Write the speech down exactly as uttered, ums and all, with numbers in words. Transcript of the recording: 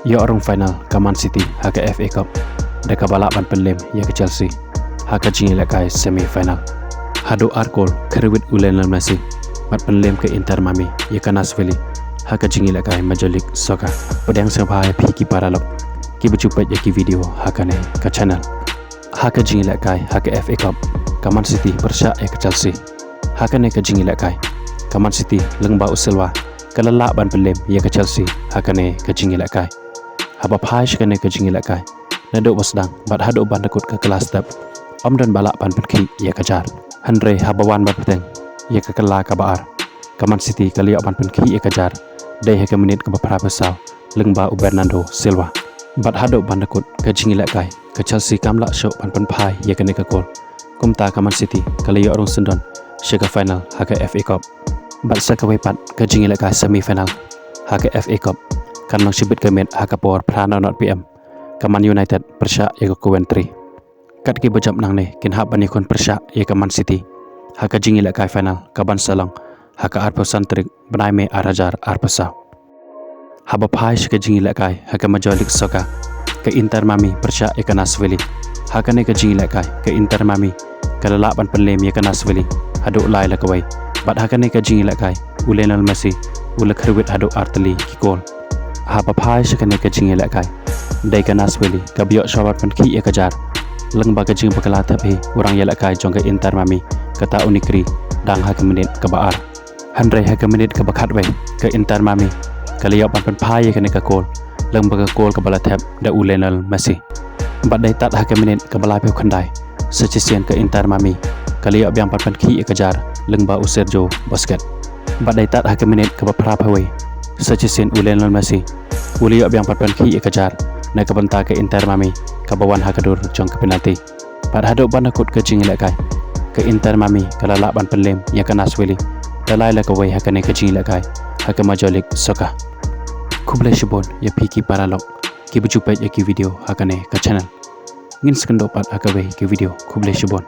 Ïoh rung final ka Man City ha ka F A Cup da kaba lah ban pynlem ïa ka Chelsea ha ka jingïalehkai semi final. Haduh ar kol khyrwit u Lionel Messi bad pynlem ka Inter Miami ïa ka Nashville ha ka jingïalehkai Major League Soccer. Pdiang sngewbha ïa phi ki paralok kiba ju peit ïa ki video ha kane ka channel. Ha ka jingïalehkai ha ka F A Cup, ka Man City pyrshah ïa ka Chelsea. Ha kane ka jingïalehkai, ka Man City lyngba u Silva ka la lah ban pynlem ïa ka Chelsea ha kane ka jingïalehkai. Haba phai sha kane ka jingïalehkai, naduh ba sdang bad haduh ban da kut ka kylla step, ym don ba lah ban pynkhih ïa ka jar. Hynrei haba wan ban bteng ïa ka kylla kaba ar, ka Man City ka la ïoh ban pynkhih ïa ka jar dei ha ka minit kaba phra phew saw lyngba u Bernardo Silva. Bad haduh ban da kut ka jingïalehkai, ka Chelsea kam lah shuh ban pynphai ïa kane ka kol. Kumta ka Man City ka la ïoh rung syndon sha ka final ha ka F A Cup. Bad sa kawei pat ka jingïalehkai semi final ha ka F A Cup kan long shibit ka miet ha ka por phra nod nod P M. Ka Man United pyrshah ïa ka Coventry. Kat kiba jop nangne kin hap ban ïakhun pyrshah ïa ka Man City ha ka jingïalehkai final kaban sa long ha ka arphew san tarik bnai May ar hajar arphew saw. Haba phai sha ka jingïalehkai ha ka Major League Soccer, ka Inter Miami pyrshah ïa ka Nashville. Ha kane ka jingïalehkai, ka Inter Miami ka la lah ban pynlem ïa ka Nashville haduh lai la kawei. Bad ha kane ka jingïalehkai, u Lionel Messi u la khyrwit haduh ar tylli ki kol. Haba phai sha kane ka jingïalehkai, dei ka Nashville kaba ïoh shuwa ban pynkhih ïa ka jar lyngba ka jingbakla thep hi u rangïalehkai jong ka Inter Miami, kata u Negri, dang ha ka minit kaba ar. Hynrei ha ka minit kaba khatwei, ka Inter Miami ka la ïoh ban pynphai ïa kane ka kol lyngba ka kol kaba la thep da u Lionel Messi. Bad dei tad ha ka minit kaba laiphew khyndai sa shisien ka Inter Miami ka la ïoh biang ban pynkhih ïa ka jar lyngba u Sergio Busquets. Bad dei tad ha ka minit kaba phra phew wei sa shisien u Lionel Messi u la ïoh biang ban pynkhih ïa ka jar na ka bynta ka Inter Miami kaba wan ha ka dur jong ka penalty. Bad haduh ban da kut ka jingïalehkai, ka Inter Miami ka la lah ban pynlem ïa ka Nashville da lai la kawei ha kane ka jingïalehkai ha ka Major League Soccer. Khublei shibun ïa phi ki paralok kiba ju peit ïa ki video ha kane ka channel. Ngin sa kynduh pat ha kawei ka video. Khublei shibun.